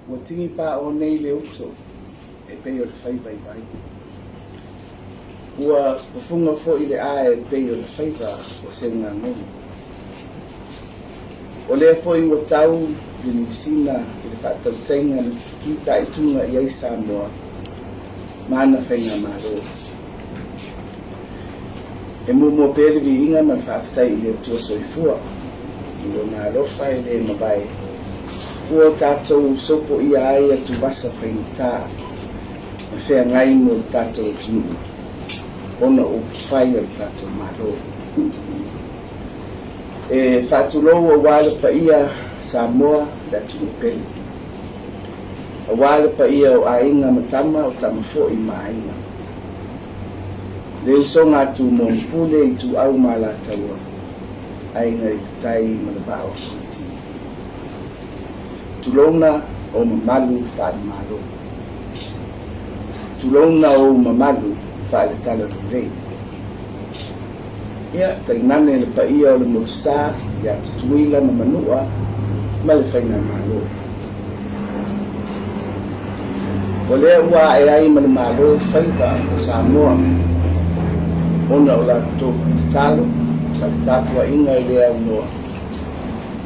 Ua tini-pa-o nei le uto e pei o le faiva i vai. Ua fofoga foi le ae e pei o le faiva o Seugagogo. O lea foi ua tau le Niu Sina i le faatautaiga na fitaituga i ai Samoa ma ana faigamalo. E muamua pea le viiga ma le faafetai i le Atua Soifua i Lona alofa e le mavae ua tatou sopoia ai atuvasa faigata ma feagai mo le tatou atunuu ona o upufai a le tatou Malo. E faatulou aua le paia Samoa le atunuu pele. Aua le paia o aiga ma tama, o tama foi ma aiga. Le usoga a Tumua ma Pule, Ituau ma Alataua, Aiga i le Tai ma le Vaa o Fonoti. Tulouna o mamalu faale-Malo. Tulouna ou mamalu faale-Talalelei. Ia, tainane le paia o le Motusa ia Tutuila ma Manua ma le Faigamalo. O lea ua ae ai ma le Malo faiva o Samoa ona o la outou tatalo ma le tapuaiga i le aunoa,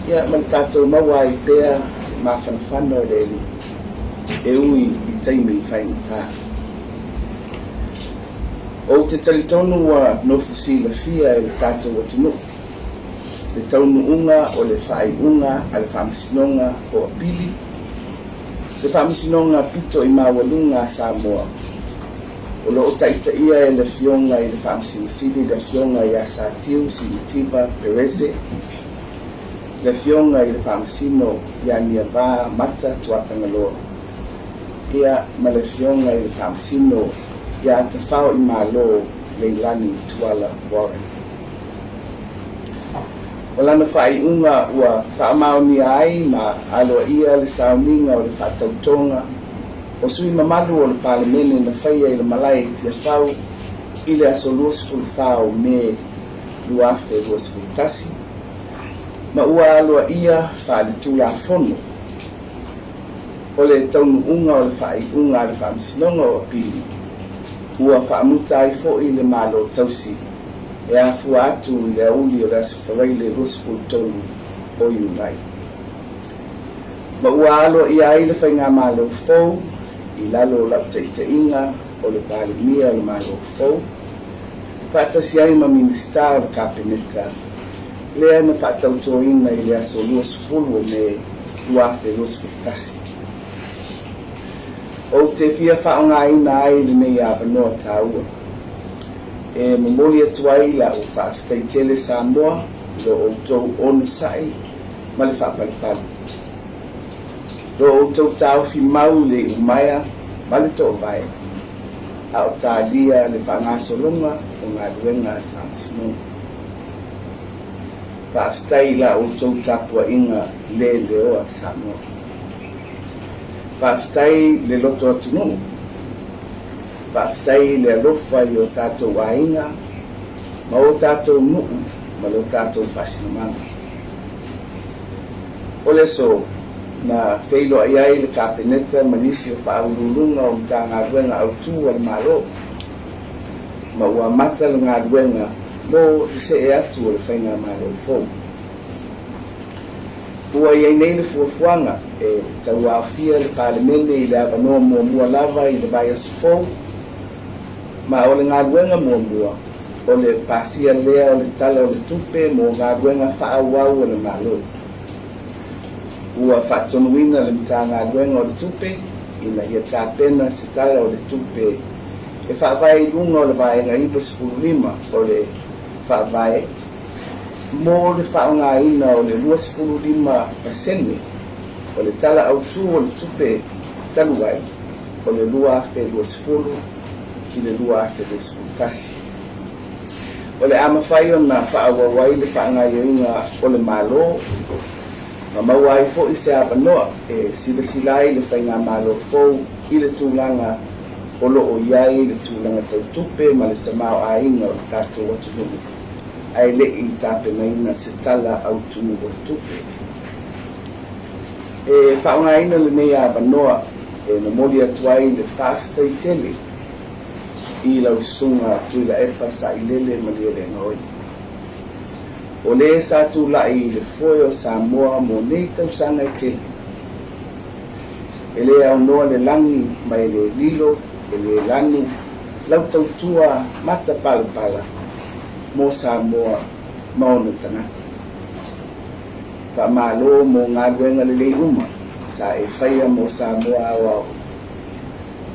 ia ma le tatou maua ai pea le mafanafana o le Alii e ui i taimi faigata. Ou te talitonu ua nofo silafia e le tatou atunuu le taunuuga o le faaiuga a le Faamasinoga o Apili, le Faamasinoga Pito i Maualuga a Samoa, o lo o taitaia e le Afioga i le Faamasino Sili le Afioga ia Satiu Simativa Perese, le Afioga i le Faamasino ia Niavā Mata Tuatagaloa, ia ma le Afioga i le Faamasino ia Tafaoimalo Leilani Tuala Warren. O lana faaiuga ua faamaonia ai ma aloaia le sauniga o le faatautoga o sui mamalu o le Palemene na faia i le malae i Tiafau i le aso 24 o Me 2021, ma ua aloaia faale-Tulafono o le taunuuga o le faaiuga a le Faamasinoga o Apili, ua faamuta ai foi le Malo Tausi e afua atu i le aoauli o le Aso Faraile 23 o Iulai. Ma ua aloaia ai le Faigamalo fou i lalo o lau taitaiga o le Palemia o le Malo fou, faatasi ai ma Minisita o le Kapeneta, lea na faatautoina i le aso 20 o Me 2021. Ou te fia faaaogaina ai lenei avanoa taua e momoli atu ai lau faafetai tele Samoa i lo outou onosai ma le faapalepale. Lo outou taofi mau i le iumaea ma le toovae a o talia le faagasologa o galuega a le Faamasinoga. Faafetai i la outou tapuaiga le leoa Samoa. Faafetai le loto atunuu. Faafetai le alofa i o tatou aiga ma o tatou nuu ma lo tatou faasinomaga. O le aso na feiloai ai le Kapeneta ma nisi o faauluuluga o Matagaluega Autu a le Malo, ma ua amata le galuega mo le see atu o le Faigamalo fou. Ua i ai nei le fuafuaga e tauaofia le Palemene i le avanoa muamua lava i le vaiaso fou, ma o le galuega muamua o le pasia lea o le Tala o le Tupe mo galuega faaauau a le Malo. Ua faatonuina le Matagaluega o le Tupe ina ia tapena se Tala o le Tupe e faavae i luga o le Vaega 95 o le Faavae mo le faaaogaina o le 25% o le Tala Autu o le Tupe talu ai o le 2020 i le 2021. O le a mafai ona faaauau ai le faagaoioiga o le Malo ma maua ai foi se avanoa e silasila ai le Faigamalo fou i le tulaga o lo o i ai le tulaga tau tupe ma le tamaoaiga o le tatou atunuu ae le i tapenaina se Tala Autu o le Tupe. E faaaogaina lenei avanoa e momoli atu ai le faafetai tele i lau Susuga Tuilaepa Sailele Malielegaoi, o le sa tulai i le foe o Samoa mo nei tausaga e tele. E le aunoa le lagi ma e le lilo, e le lanu lau tautua matapalapala mo Samoa ma ona tagata. Faamalo mo galuega lelei uma sa e faia mo Samoa aoao,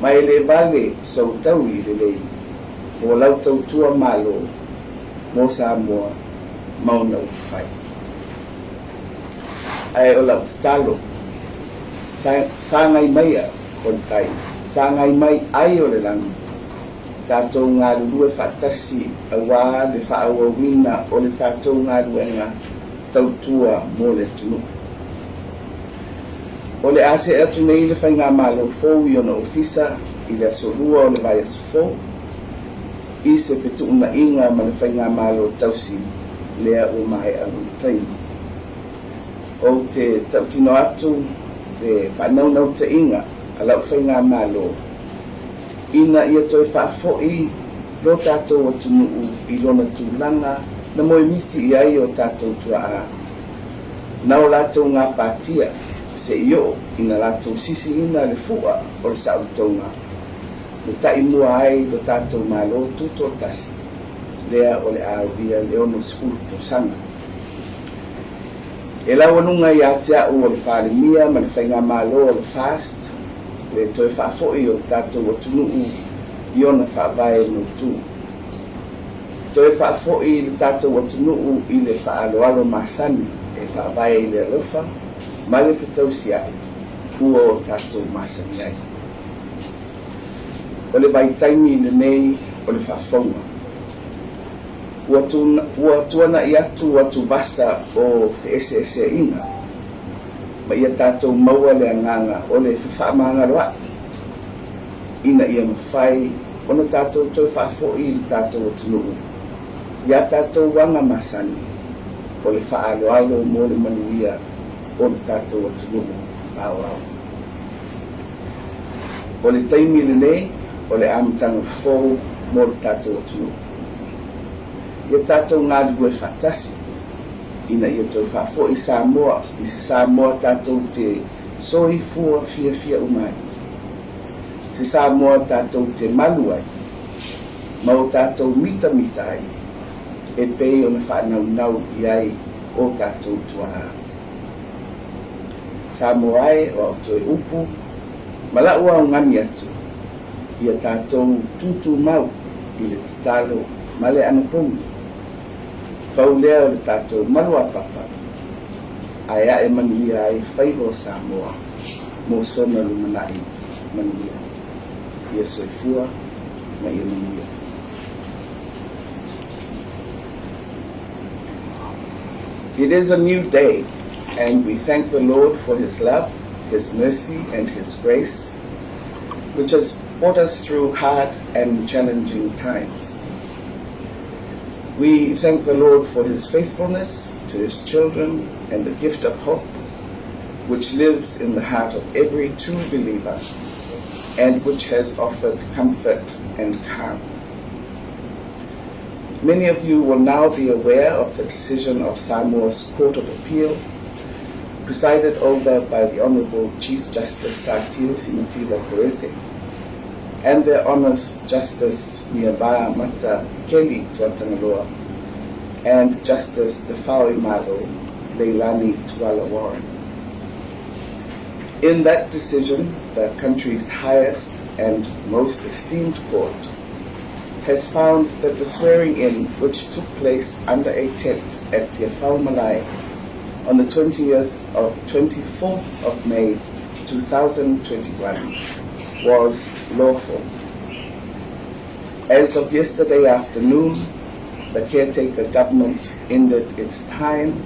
ma e le vale sou taui lelei mo lau tautua Malo mo Samoa ma ona upufai. Ae o lau tatalo, sagai maia o le tai, sagai mai ai o le lagi, tatou galulue faatasi auā le faaauauina o le tatou galuega tautua mo le atunuu. O le a see atu nei le Faigamalo fou i ona ofisa i le aso Lua o le vaiaso fou, i se fetuunaiga ma le Faigamalo tausi lea ua maea lona taimi. Ou te tautino atu le faanaunautaiga a lau Faigamalo ina ia toe faafoi lo tatou atunuu i lona tulaga na moemiti i ai o tatou tuaa, na o latou gapatia seia oo ina latou sisiina le fua o le saolotoga na taimua ai lo tatou Malo Tutoatasi lea o le a aulia le 60 tausaga. E laualuga ia te au o le Palemia ma le Faigamalo o le FAST le toe faafoi o le tatou atunuu i ona faavae mautu. Toe faafoi le tatou atunuu i le faaaloalo masani e faavae i le alofa ma le fetausiai ua o tatou masani ai. O le vaitaimi lenei o le faafouga. Ua ua tuana'i atu atuvasa o feeseeseaiga ma ia tatou maua le agaga o le fefaamagaloa'i ina ia mafai ona tatou toe faafoi i le tatou atunuu iā tatou aga masani o le faaaloalo mo le manuia o le tatou atunuu aoao. O le taimi lenei o le amataga fou mo le tatou atunuu. Ia tatou galulue faatasi ina ia toe faafoi Samoa i se Samoa tatou te soifua fiafia uma ai, se Samoa tatou te malu ai ma o tatou mitamita ai e pei ona faanaunau i ai o tatou tuaa. Samoa e, o au toe upu ma la'u aogani atu, ia tatou tūtūmau i le tatalo ma le anapogi. Pau lea o le tatou maluapapa ae ae manuia ai faiva o Samoa mo sona lumanai manuia. Ia soifua ma ia manuia. It is a new day, and we thank the Lord for His love, His mercy, and His grace, which has brought us through hard and challenging times. We thank the Lord for His faithfulness to His children and the gift of hope, which lives in the heart of every true believer and which has offered comfort and calm. Many of you will now be aware of the decision of Samoa's Court of Appeal, presided over by the Honorable Chief Justice Satiu Simativa Perese and their Honors Justice Niava Mata Kelly Tuatagaloa and Justice Tafaoimalo Leilani Tuala Warren. In that decision, the country's highest and most esteemed court has found that the swearing-in, which took place under a tent at Tiafau Malae on the 20th of 24th of May 2021, was lawful. As of yesterday afternoon, the caretaker government ended its time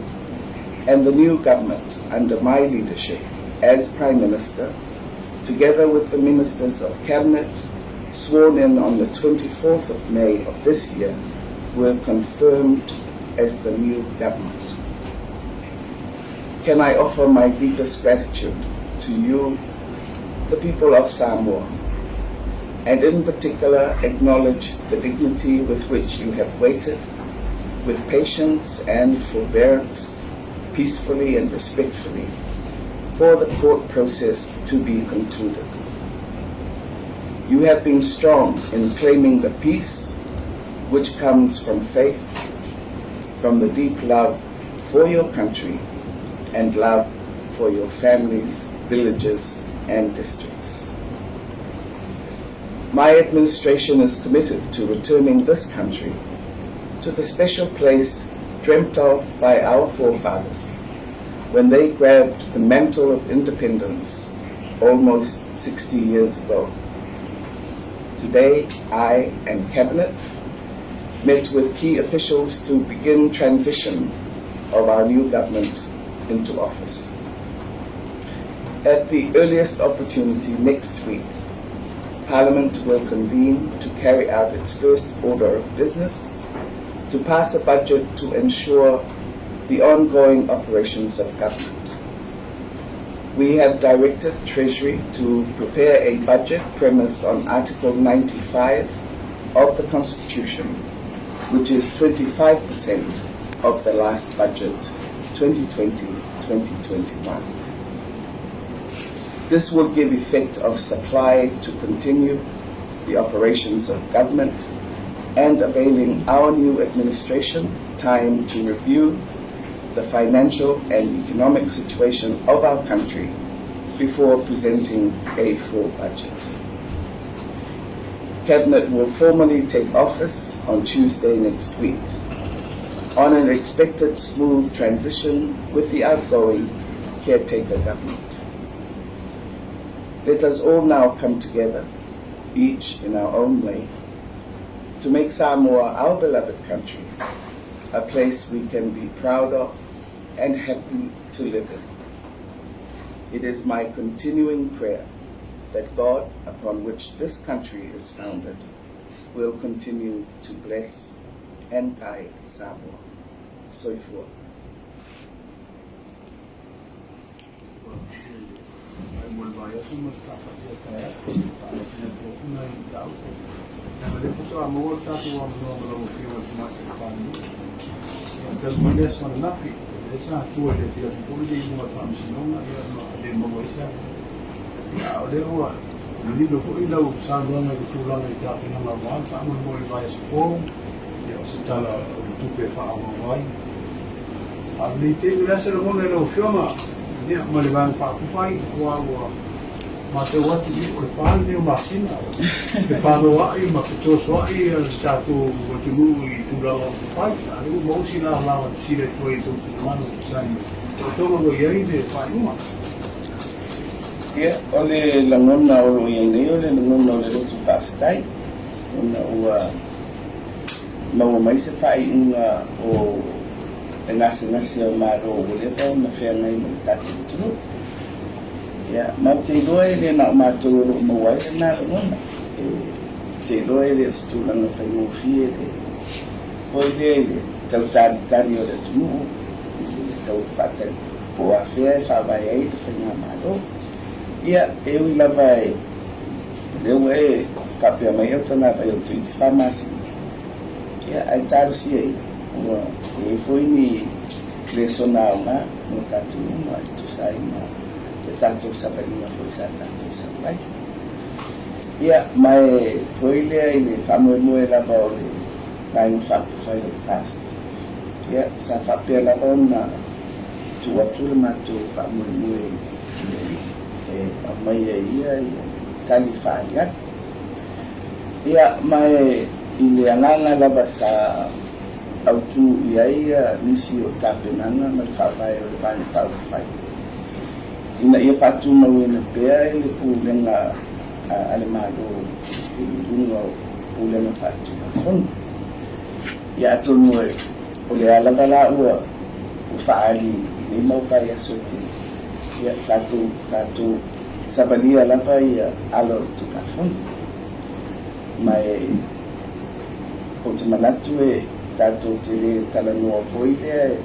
and the new government under my leadership as Prime Minister, together with the ministers of cabinet sworn in on the 24th of May of this year, were confirmed as the new government. can I offer my deepest gratitude to you, the people of Samoa, and in particular acknowledge the dignity with which you have waited, with patience and forbearance, peacefully and respectfully, for the court process to be concluded. You have been strong in claiming the peace which comes from faith, from the deep love for your country and love for your families, villages, and districts. My administration is committed to returning this country to the special place dreamt of by our forefathers when they grabbed the mantle of independence almost 60 years ago. Today, I and Cabinet met with key officials to begin transition of our new government into office. At the earliest opportunity next week, Parliament will convene to carry out its first order of business to pass a budget to ensure the ongoing operations of government. We have directed Treasury to prepare a budget premised on Article 95 of the Constitution, which is 25% of the last budget, 2020-2021. This will give effect of supply to continue the operations of government and availing our new administration time to review the financial and economic situation of our country before presenting a full budget. Cabinet will formally take office on Tuesday next week on an expected smooth transition with the outgoing caretaker government. Let us all now come together, each in our own way, to make Samoa our beloved country, a place we can be proud of and happy to live in. It is my continuing prayer that God, upon which this country is founded, will continue to bless and guide Samoa. Soifua. Faafetai mo le vaiaso ma le taafatia taeao e faaalatina atu ai foi nai mataupu. Leaga o lea faatoa maua le tatou avanoa ma lau Afioga i le Tamaitai Palemia. Ia, talu mai le aso ananafi, lea sa tua i le afiafi foi le iuga o le Faamasinoga, ia ma le maua ai se avanoa. Ia, a o lea ua manino foi lau saunoaga i le tulaga i tapenaga aua le faamoemoe i le vaiaso fou, ia o se tala o le tupe e faaauau ai. A o lenei taimi, o le a se lagona i lau Afioga, ia, ma le Vaega Faaupufai, aua ua matau atu, ia, o le fa lenei o masina o fefaloai ma fetosoai le tatou atunuu i tulaga upufai, a o lea ua maua si laolao e fesili atu ai i sou finagalo e tusa ai ma taotoga ua i ai le faaiuga. Ia, o le lagona o lo o i ai nei, o le lagona o le loto faafetai, ona ua maua mai se faaiuga o le gasegase o Malo ua leva ona feagai ma le tatou atunuu. Ia, ma ou te iloa e le na o matou o lo o maua ai lena lagona. E te iloa e le o se tulaga faigofie le foi lea i le tau talitali o le atunuu, i le tau faatali po o afea e faavae ai le faigamalo. Ia, e ui lava e lea ua e faapea mai au tagata o toeitiiti 4 masina. Ia, ae talosia ia, ua i ai foi ni lesona aoga mo tatou uma e tusa ai ma le tatou savaliga foi sa tatou sau ai. Ia, ma e foi lea i le faamoemoe lava o le Vaega Faaupufai o le FAST. Ia, sa faapea lava ona tuu atu le matou faamoemoe i le e aumai ai ia ia tali faaliali. Ia, ma e i le agaga lava sa autū i ai ia nisi o tapenaga ma le faavae o le Vaega Faaupufai ina ia faatumauina pea i le pulega a le Malo i luga o pulega faaletulafono. Ia, atonu e o le a lava la ua faaali i nei mau vaiaso e tele, ia sa tatou savalia lava ia ala o le Tulafono. Ma e ou te manatu e tatou te le talanoa foi lea e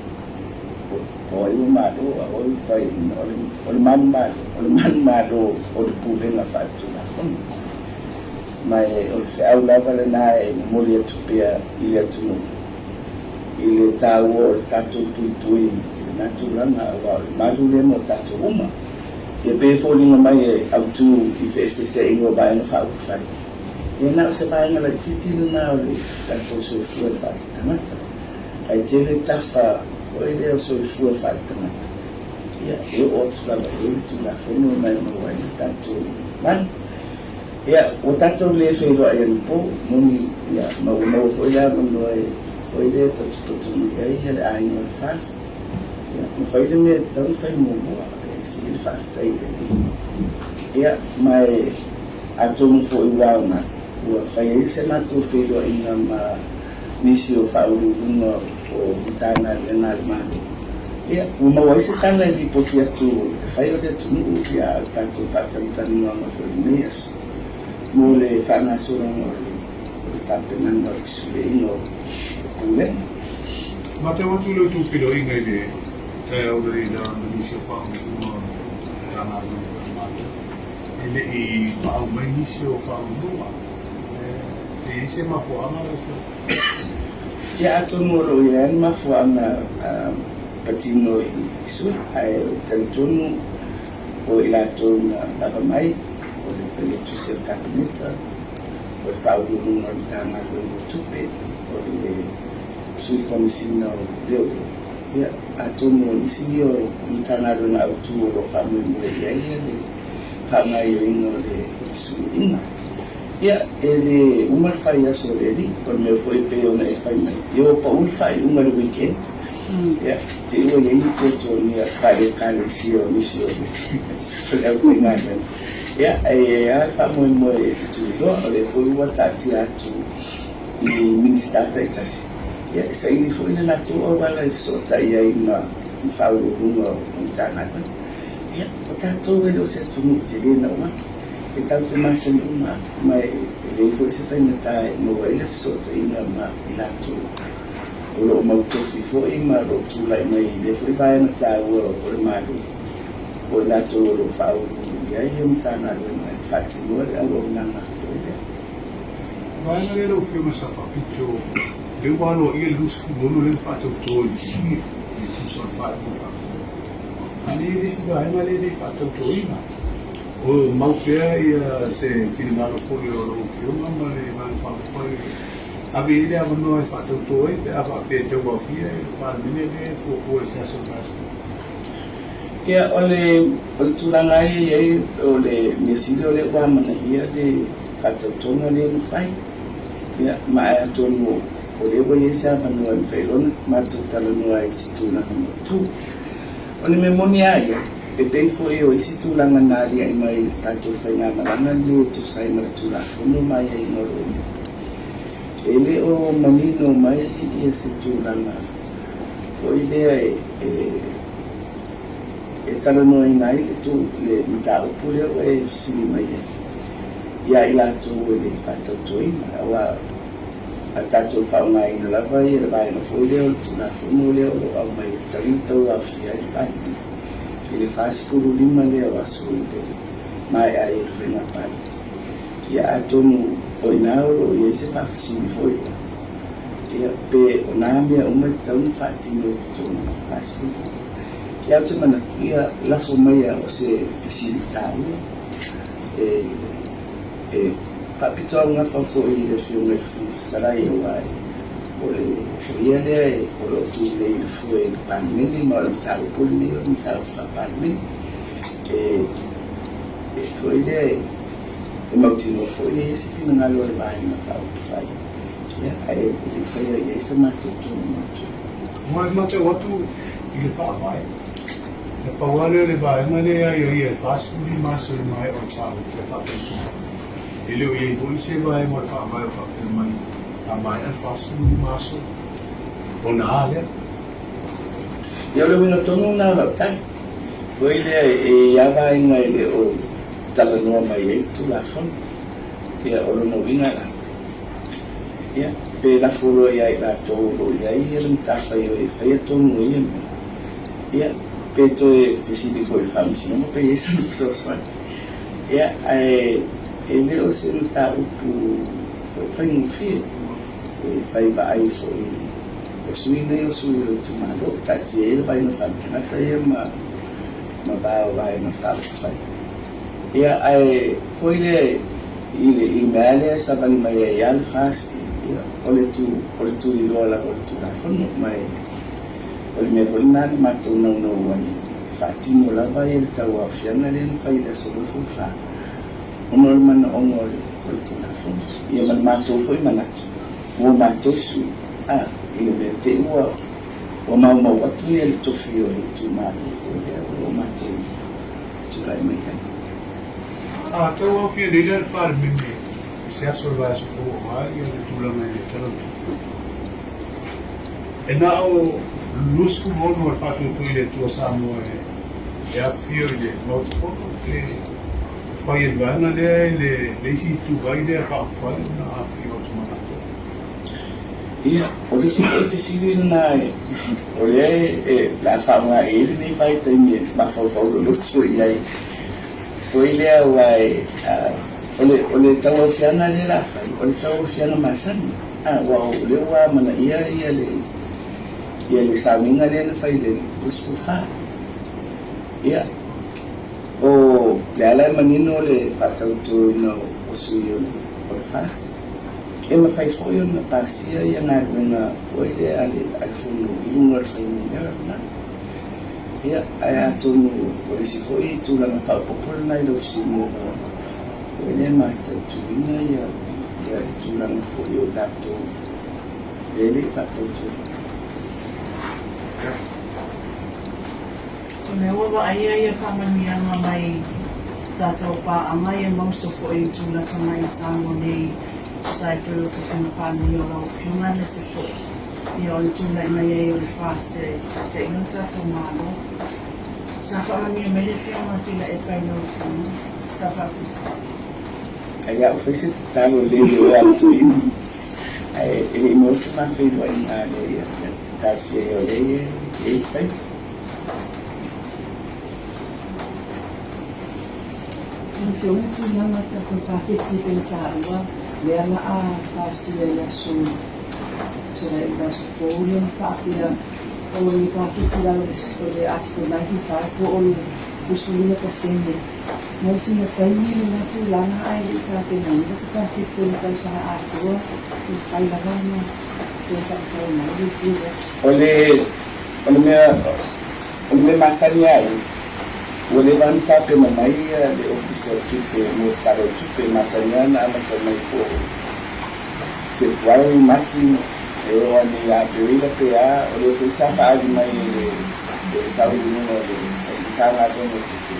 O ai ua malo, a o ai ua faiaina? O le manumalo, o le manumalo o le pulega faaletulafono. Ma o le feau lava lena e momoli atu pea i le atunuu i le taua o le tatou puipui i lena tulaga, aua o le malu lea mo tatou uma. Ia pei e foliga mai e autu i feeseeseaiga o Vaega Faaupufai, ia na o se vaega laitiiti lena o le tatou soifua faaletagata. Ae tele tafa foi lea o soifua faaletagata, ia e oo atu lava i ai le Tulafono ma e maua ai le tatou malu. Ia, ua tatou le feiloai anapo, moni, ia, ma ua maua foi le avanoa e foi lea e potopoto mai ai ia le aiga o le FAST. Ia, ma fai le mea e tatau ona fai muamua, e sili le faafetai i le Alii. Ia, ma e atonu foi ua aoga, ua fai ai se matou feiloaiga ma nisi o Faauluuluga o Matagaluega a le Malo, ia, ua maua ai se tala e lipoti atu e fai o le atunuu, ia, a o le tatou faatalatalanoaga foi i lenei aso mo le faagasologa o le tapenaga o le fesuiaiga o Pulega. Matau atu i le outou feiloaiga i le taeao nei na ma nisi o Faauluuluga o Matagaluega foi a le Malo, e le i paau mai nisi o Faauluuluga. E i ai se mafuaaga lau Afioga? Ia atonu o lo o i ai le mafuaaga patino i sui, ae talitonu o i latou na lava mai, o le Failautusi o le Kapeneta, o le Faauluuluga o le Matagaluega o Tupe, o le Sui Komesina o Leoleo, ia atonu o nisi ia o Matagaluega autu o lo o faamoemoe i ai le faagaoioiga o le fesuiaiga. Ia, e le uma le fai aso o le alii, o le mea foi e pei ona e fai mai, ia ua pau le faaiuga i le weekend. Ia, te i ua i ai ni tuatuagia faale-ekalesia o nisi o le aufaigaluega. Ia, e i ai lava le faamoemoe i le tuliloa, o lea foi ua taatia atu i Minisita taitasi, ia, e saili foi le latou auala e fesootai ai ma Faauluuluga o Matagaluega. Ia, o tatou e le o se atunuu tele naua. E tatou te masani uma ma e leai foi se faigata e maua ai le fesootaiga ma i latou o lo o mautofi foi ma o lo o tulai mai i lea foi vaega taua o le Malo, o i latou o lo o faauluulu i ai ia Matagaluega e faatinoa le auaunaga foi lea. Vaega lea lau Afioga sa faapito, lea ua aloaia le 26 lea na faatauto i le i le tusa o le faaiuga faafofoga. A lea e le isi vaega lea e le i faatautoina. O mau pea ia se finagalo foi o lau Afioga ma le Vaega Faaupufai e ave i ai le avanoa e faatauto ai pe a faapea e tauaofia le Palemene lea e fuafua i se aso o le vaiaso. Ia, o le, o le tulaga lava ia e i ai, o le mea sili o lea ua amanaia le faatautoga lea na fai. Ia, ma ae atonu o lea ua i ai se avanoa e mafai loa ona matou talanoa ai i se tulaga mautu. O le mea moni lava ia, e pei foi o isi tulaga na aliae mai i le tatou faigamalaga lenei e tusa ai ma le Tulafono ma aiaiga o lo o i ai, e le o manino mai ia se tulaga foi lea e talanoaina ai le le mataupu lea ua e fesili mai ai ia i latou e le faatautoina, aua a tatou faaaogaina lava ia le vaega foi lea o le Tulafono lea o lo o aumai e tatau ona tauaofia ai le Palemene i le 45 lea o aso i le maea ai o le faiga palota. Ia atonu o i ina o lo o i ai se faafesili foi lea, ia pe o na mea uma e tatau ona faatino i totonu o le 45. Ia ou te manatu, ia lafo maia o se fesili taua e E faapitoaugafa foi i le Afioga i le Fofoga Fetalai aua o le o ia lea o lo o tu nei i le foe i le Palemene ma o le mataupu lenei o le mataupu faa-Palemene. E e foi lea e mautinoa foi e i ai se finagalo o le Vaega Faaupufai, ia, ae e le i faia i ai se matou tonu mautu. Ua e matau atu i le Faavae, Na pau lava lea o le vaega lea e aiaia e 45 aso i le maea o le palota e faatautoina. E le o i ai foi se vaega o le Faavae o faapea mai a maea le 45 aso ona a lea. Ia o le uiga tonu lena o lau tali. Foi lea e i ai lava vaega e le o talanoa mai ai le Tulafono. Ia o lona uiga la, ia pe lafo loa ia i latou o lo o i ai le matafaioi e faia tonu o ia mea. Ia, pe toe fesili foi i le Faamasinoga pe i ai sana fesoasoani. Ia, ae e le o se mataupu foi faigofie e fai vaai foi o sui nei o sui o itumalo, taatia ai le vaaiga faaletagata ia ma va o vaega faaupufai. Ia, ae foi lea i le mea lea e savali mai ai lava le FAST, ia, o le o le tuliloa lava o le Tulafono, ma o le mea foi lena na matou naunau ai e faatino lava le tauaofiaga lea na fai i le aso 24, ona o le manaoga o le Tulafono. Ia ma le matou foi manatu mo matou sui i le mea te i ua maumau atu ia le tofi o le itumalo foi lea o lo o matou tulai mai ai. A tauaofia nei la le Palemene i se aso o le vaiaso fou aua le tulaga i le Tala o le Tupe. E na o 26 o le Faatuatua i le Atua Samoa e afifio i le Maota Fono pe fai e le vaega lea i le isi ituvai lea faaupufai ona afifio atu ma latou. Ia, o le isi foi fesili lena o lea o le a faaaoga i ai lenei vaitaimi e mafaufau loloto i ai. Foi lea aua o le tauaofiaga lea o le a fai, o le tauaofiaga masani. Aua o lea ua amanaia ia le sauniga lea na fai i le 24. Ia, o le ala e manino le faatautoina o sui o le FAST. E mafai foi ona pasia ia galuega foi lea a le fono i luga o le fuainumera lena. Ia, ae atonu o le isi foi tulaga faaopoopo lena i lau fesili muamua, foi lea mataituina ia le tulaga foi o latou lea e le i faatautoina. O lea ua vaaia ia faamanuiaga mai tatou paaga ia ma uso foi i tulata mai i Samoa nei, tusa ai foi o tofiga Palemia o lau Afioga aemaise foi ia o le tulai mai ai o le FAST e taitaiina le tatou Malo. Sa faamanuia mai le Afioga Tuilaepa i lau Afioga sa faapita. Ai au fai se tatalo le le o atu i ae e le i maua se mafeiloaiga a le ia talosia ia o lea e i tai. Lau Afioga, tulaga i tatou paketi e pei ona taua, lea la a pasia i aso tusa ai o le aso fou lea na faapea o le paketi lalo o le Article 95 po o le 25%. Mo sina taimi lena tulaga ae le i tapenaina se paketi o le tausaga atoa, e mafai lava ona toe faamatala mai le itu lea. O le mea masani ai, ua leva ona tapena mai le Ofisa o Tupe mo le Tala o le Tupe. Masani lava ona amata mai po o Fepuari, Mati, e oo ane ia Aperila pe a. O lea foi sa faaali mai e le Faauluuluga o le Matagaluega o Tupe,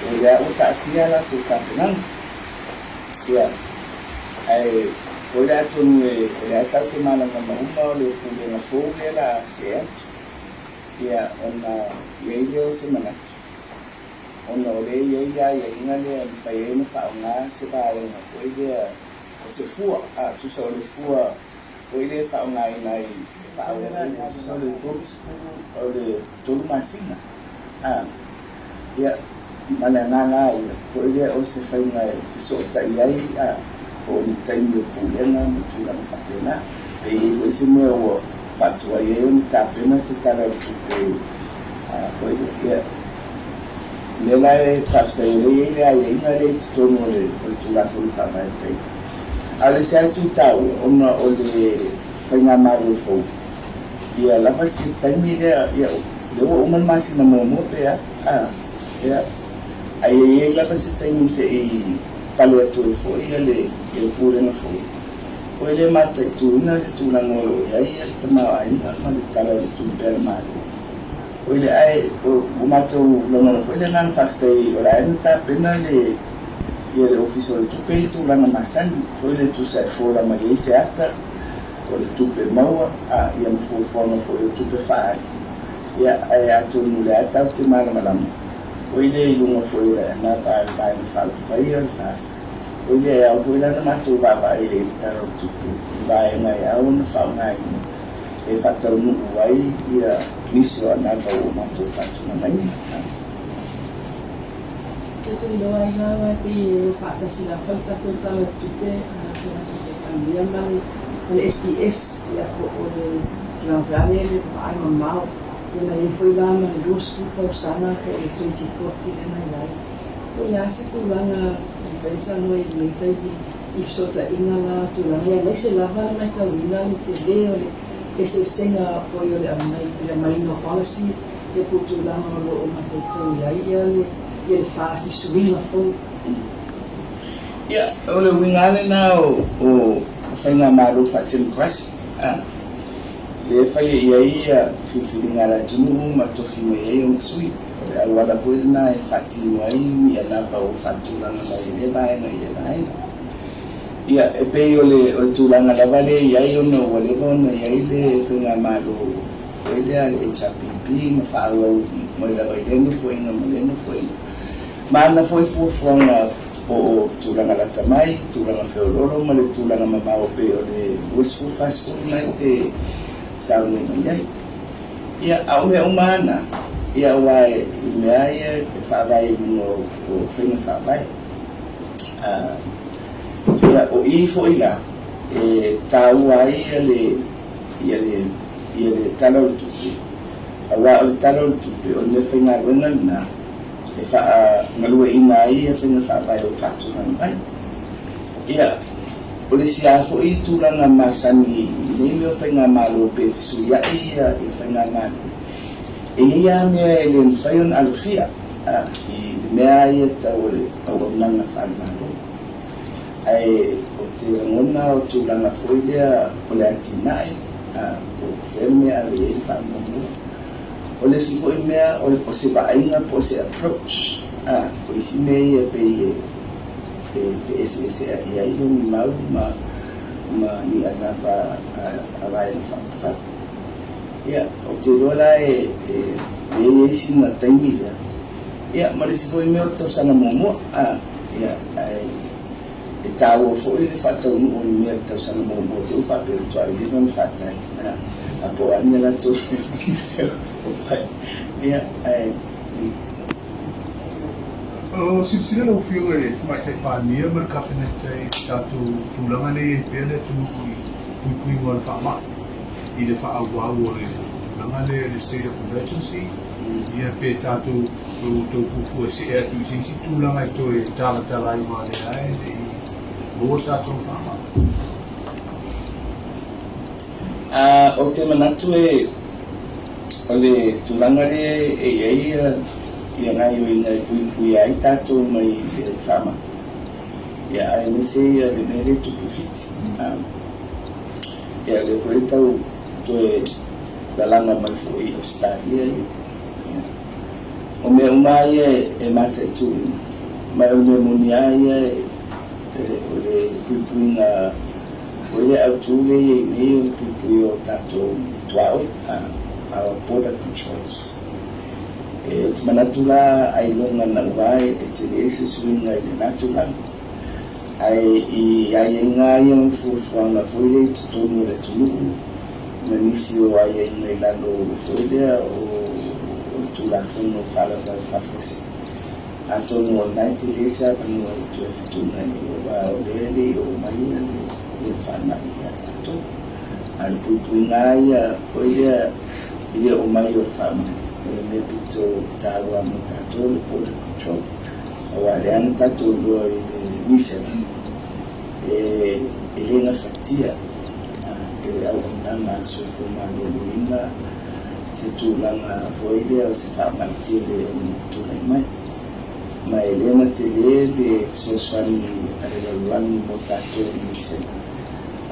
o lea ua taatia latou tapenaga. Ia, ae foi le atonu o lea tatou te malamalama uma o le pulega fou lea la see atu. Ia, ona i ai lea o se manatu, ona o lea e i ai le aiaiga lea e mafai ai ona faaaoga se vaega foi lea o se fua, tusa o le fua foi lea e faaaogaina ai e faaauauina, tusa o le 30 o le 3 masina. Ia, ma le agaga ia foi lea o se faiga e fesootai ai po o ni taimi o pulega ma tulaga faapena. Pe i ai foi se mea ua faatuai ai ona tapena se Tala o le Tupe foi lea. Ia, lea la e faafetai o lea e i ai le aiaiga lea i totonu o le Tulafono Faavae pei. A o le isi lava itu taua, ona o le faigamalo fou, ia lava si taimi lea, ia, lea ua uma le masina muamua pe a, ia, ae i ai lava se taimi se i pale atu ai foi ia le pulega fou. Foi lea mataituina le tulaga o lo o i ai le tamaoaiga ma le Tala o le Tupe a le Malo. Foi le ae ua matou lagona foi le agaga faafetai o le a na tapena le ia le Ofisa o le Tupe i tulaga masani. Foi le tusa e fola mai ai se ata o le tupe maua ia ma fuafuaga foi o tupe faaali. Ia, ae atonu lea tatou te malamalama foi le i luga foi o le ana vaega faaupufai o le FAST. Foi lea e ao foi la na matou vaavaai ai i le Tala o le Tupe i vaega e ao ona faaaogaina e faataunuu ai ia nisi o anava ua matou faatulagaina. Tatou iloa ai la aua e pei e o faatasi lava le tatou Tala o le Tupe a le Afioga i le Tamaitai Palemia ma le SDS, ia po o le tulaga foi lava lea i le vaai mamao. Ia na i ai foi la ma le 20 tausaga po o le 2040 lea na i ai. Po o le a se tulaga e mafai ona saunoa i lenei taimi i fesootaiga la tulaga ia aemaise lava le matauina le tele o le eseesega foi o le aumai le aumaiga o policy ia po o tulaga o lo o mataitau i ai ia le ia le FAST i suiga fou. Ia, o le uiga lava lena o o faigamalo faa-democracy, a, lea e fai i ai ia filifiliga a le atunuu ma tofi mai ai ona sui. O le auala foi lena e faatino ai ni anava ua faatulaga mai e lea vaega i lea vaega. Ia, e pei o le o le tulaga lava lea e i ai ona ua leva ona i ai le faigamalo foi lea a le HRPP ma faaauau mai lava i lea nofoaiga ma lea nofoaiga. Ma ana foi fuafuaga po o tulaga lata mai, tulaga feoloolo ma le tulaga mamao pei o le 2040 lena e te saunoa mai ai. Ia, a o mea uma lava na, ia aua i mea ia e faavae i luga o faiga faavae. Ia, o i foi la e taua ai ia le, ia le, ia le Tala o le Tupe, aua o le Tala o le Tupe o le mea faigaluega lena e faagalueaiina ai ia faiga faavae o faatulaga mai. Ia, o le isi lava foi tulaga masani i nei mea o faigamalo pe fesuiai ia faigamalo, e i ai lava mea e le mafai ona alofia i le mea lava ia tau o le auaunaga faale-Malo. Ae ou te lagona o tulaga foi lea o le atinae, po o fea le mea e ave i ai le faamuamua. O le isi foi mea, o se vaaiga po o se approach, o isi mea ia e pei e feeseeseai ai ni mau ma ni anava a vaega faaupufai. Ia, ou te iloa la e i ai sina taimi lea. Ia, ma le isi foi mea o le tausaga muamua. Ia, ae e taua foi le faataunuu o le mea i le tausaga muamua te i faapea ua tuai leva ona faatai. A po o a ni a latou Ia, ae. O silasila lau Afioga i le Tamaitai Palemia ma le Kapeneta i le tatou tulaga lea e i ai pea le atunuu i puipuiga o le faamai i le faaauau o le tulaga lea i le state of emergency, ia pe tatou outou fuafua e see atu i se isi tulaga e toe talatala ai aua o lea lava e le i maua le tatou faamai. Ou te manatu e o le tulaga lea e i ai ia gaoioiga e puipuia ai tatou mai le faamai, ia aemaise ia le mea lea e tupu i Fiti. Ia lea foi e tau toe lalaga mai foi i Ausetalia ia. O mea uma lava ia e mataituina, ma o le mea moni lava ia o le puipuiga foi lea autu lea e i ai nei o le puipuia o tatou tuaoi, our border controls. Ou te manatu la ailoga naua e tele se suiga i lena tulaga. Ae i aiaiga lava ia ma fuafuaga foi lea i totonu o le atunuu ma nisi o aiaiga i lalo foi lea o le Tulafono Faalavelave Faafuasei. Atonu o lena e tele se avanoa e toe fetuunai ai aua o lea e le i oo mai le faamai ia tatou. A o le puipuiga lava ia foi lea i le oo mai o le faamai, o le mea pito taua mo tatou le border control. Aua o lea na tatou iloa i le misela, e le gafatia e le auaunaga a le soifua maloloina se tulaga foi lea o se faamai tele e ono tulai mai. Ma e le na tele le fesoasoani a le lalolagi mo tatou i misela.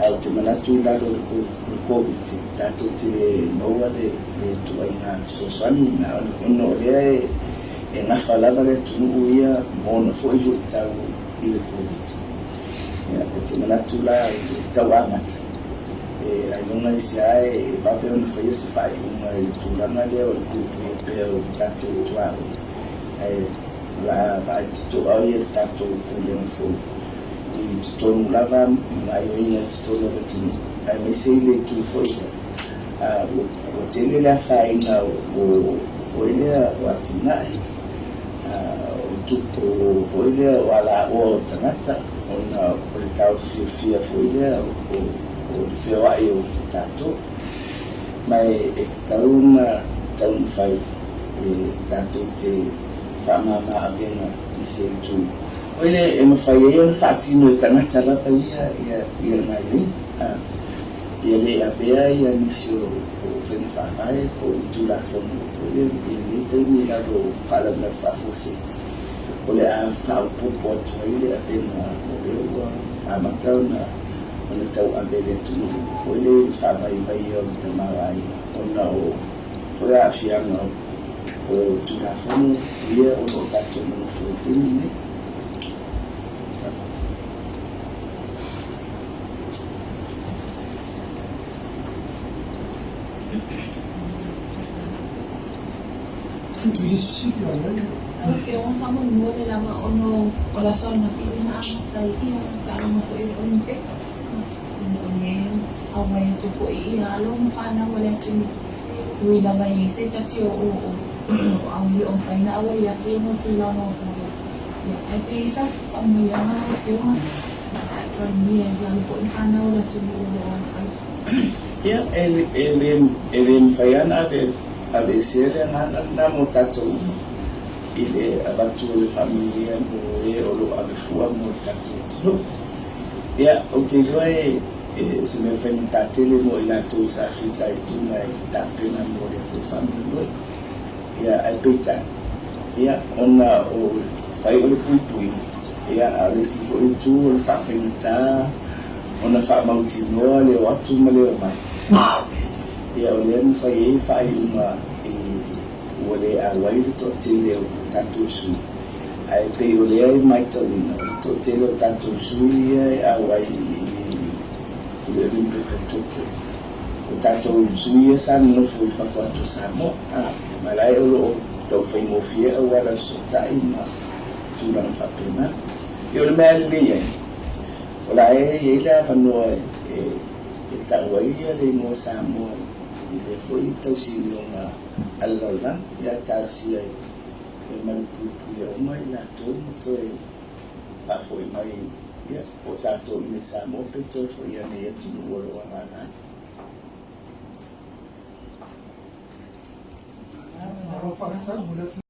Ae ou te manatu i lalo o le Koviti, tatou te le maua le ituaiga fesoasoani lena, ona o lea e gafa lava le atunuu ia ma ona foi luitau i le Koviti. Ia, ou te manatu la i le tau amata, e ailoga i se a e vave ona faia se faaiuga i le tulaga lea o le puipuia pea o tatou tuaoi, ae o le a vaai totoa ia le tatou pulega fou i totonu lava ma gaoioiga i totonu o le atunuu, aemaise i le itu foi lea. Ua tele le afaina o foi lea o atinae, o tupu foi lea o alaoa o tagata, ona o le taofiofia foi lea o le feoai o tatou. Ma e tatau ona taumafai e tatou te faamama avega i se itu foi lea e mafai ai ona faatino e tagata lava ia le gaoioiga. Ia le avea ia nisi o faiga faavae po o ni Tulafono foi lea i lenei taimi i lalo o faalavelave faafuasei, o le a faaopoopo atu ai le avega o lea ua amata ona tauave e le atunuu foi lea i le faavaivaia o le tamaoaiga ona o foi aafiaga o Tulafono ia o lo o tatou nonofo ai i le taimi lenei. Lau Afioga faamuamua le lava ona o le aso ananafi lea na amata ai ia taaloga foi o le Olympic ona o lea e auai atu foi ia alo ma fanau a le atunuu. E ui lava e i ai se tasi o au e le o mafai ona auai atu ona o tulaga o borders. Ia, ae pe i ai sau faamanuiaga lau Afioga sa i Palemia i alo foi ma fanau a le atunuu o lo o alafai. Ia, e le mafai lava ona aveesea le agaga lena mo tatou uma i le avatu o le faamanuia mo e o lo o ave fua mo le tatou atunuu. Ia, ou te iloa o se mea faigata tele mo i latou sa fitaituga e tapena mo lea foi faamoemoe. Ia, ae peitai, ia, ona o fai o le puipuiga, ia, a o le isi foi itu o le faafaigata ona faamautinoa le o atu ma le omai. Ia, o lea e mafai ai faaiuga i ua le auai le toatele o tatou sui, ae pei o lea e matauina o le toatele o tatou sui ia e auai i le Olympic i Tokyo. O tatou sui ia sa nonofo i fafo atu o Samoa, ma la e o lo o tau faigofie auala fesootai ma tulaga faapena. Ia o le mea lelei ai, o la e i ai le avanoa e tau ai le igoa Samoa i lea foi tausinioga a le lalolagi, ia talosia e malupuipuia uma i latou ma toe faafoi mai, ia, po o tatou i inei i Samoa pe toe foi ane i atunuu o lo o alaala ai. Malo faafetai.